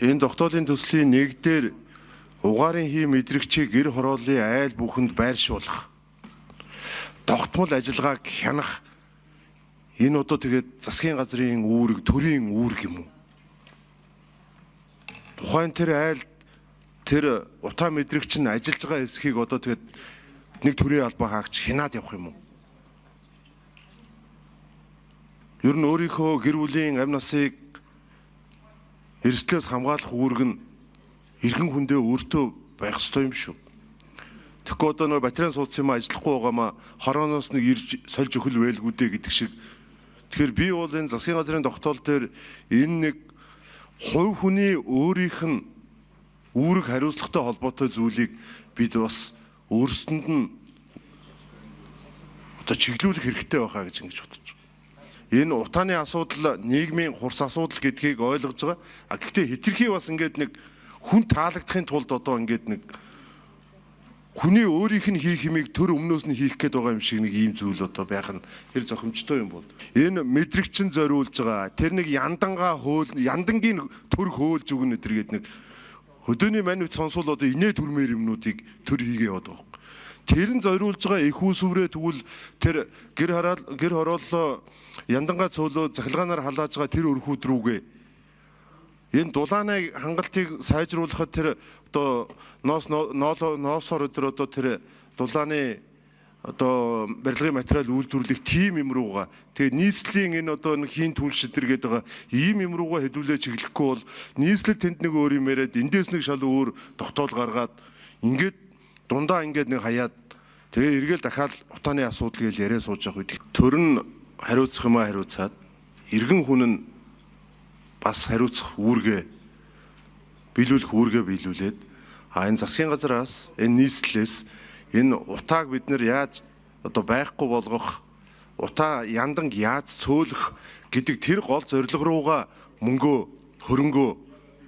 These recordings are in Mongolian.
Энэ тогтоолын төслийн нэг дээр угаарын хий мэдрэгчийг гэр хорооллын айл бүхэнд байршуулах тогтмол ажиллагааг хянах энэ одоо тэгээд засгийн газрын үүрэг, төрийн үүрэг юм уу? Тухайн тэр айл тэр утаа мэдрэгч нь ажиллаж байгаа хэсгийг одоо тэгээд нэг төрийн албан хаагч хянаад явах юм уу? Ер нь өөрийнхөө гэр бүлийн амь насыг эрсдлээс хамгаалах үүрэг нь эргэн хүндээ өөртөө байх ёстой юм шүү. Тэгэхгүй одоо нөгөө батарейн суудсан юм ажиллахгүй байгаамаа хорооноос нэг ирж сольж өхөл байлгүй дээ гэдэг шиг. Тэгэхээр би бол энэ засгийн газрын тогтоол дээр энэ нэг хувь хүний өөрийнх нь үүрэг хариуцлагатай холбоотой зүйлийг бид бас өөрсдөнд нь одоо чиглүүлэх хэрэгтэй байхаа гэж ингэж бодож байгаа. Энэ утааны асуудал нийгмийн хурц асуудал гэдгийг ойлгож байгаа. А гэхдээ хэтэрхий бас ингээд нэг хүн таалагдахын тулд одоо ингээд нэг хүний өөрийнх нь хийх юмыг төр өмнөөс нь хийх гээд байгаа юм шиг нэг ийм зүйл одоо байх нь тэр зохимжтой юм бол. Энэ мэдрэгчин зориулж байгаа тэр нэг яндангаа хөөл яндангийн төр хөөлж өгнө өдр гээд нэг хөдөөний манивт сонсвол одоо инээ төрмээр юмнуудыг төр хийгээ яваад байгаа. Тэр нь зориулж байгаа их усврээ тэгвэл тэр гэр хараал гэр хорооллоо яндангаа цөөлөө цахилгаанаар халааж байгаа тэр өрхүүд рүүгээ энэ дулааны хангалтыг сайжруулахад тэр одоо ноос ноолоо ноосоор өдр одоо тэр дулааны одоо барилгын материал үйлдвэрлэх тим юм руугаа тэгээ нийслэлийн энэ одоо нэг хийн түл шидэр гэдэг байгаа ийм юм руугаа хэдүүлээ чиглэхгүй бол нийслэл тэнд нэг өөр юм яриад эндээс нэг шал өөр тогтоол гаргаад ингээд дундаа ингээд нэг хаяад тэгээ эргээл дахиад утааны асуудал гэж яриа сууж явах үед төр нь хариуцах юмаа хариуцаад эргэн хүн нь бас хариуцах үүргээ биелүүлэх үүргээ биелүүлээд а энэ засгийн газраас энэ нийслэлээс энэ утааг бид нар яаж одоо байхгүй болгох утаа янданг яаж цөөлөх гэдэг тэр гол зорилго руугаа мөнгөө хөрөнгөө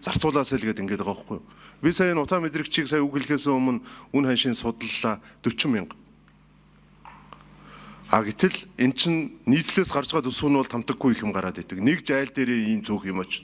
зарцуулаасай л гэдэг ингээд байгаа байхгүй юу. Би сая энэ утаа мэдрэгчийг сая үг хэлэхээс өмнө үн ханшийн судлалаа 40 мянга. А гэтэл эн чин нийслэлээс гарч байгаа төсөв нь бол тамтаггүй их юм гараад идэг. Нэг жайл дээрээ ийм зөөх юм очно.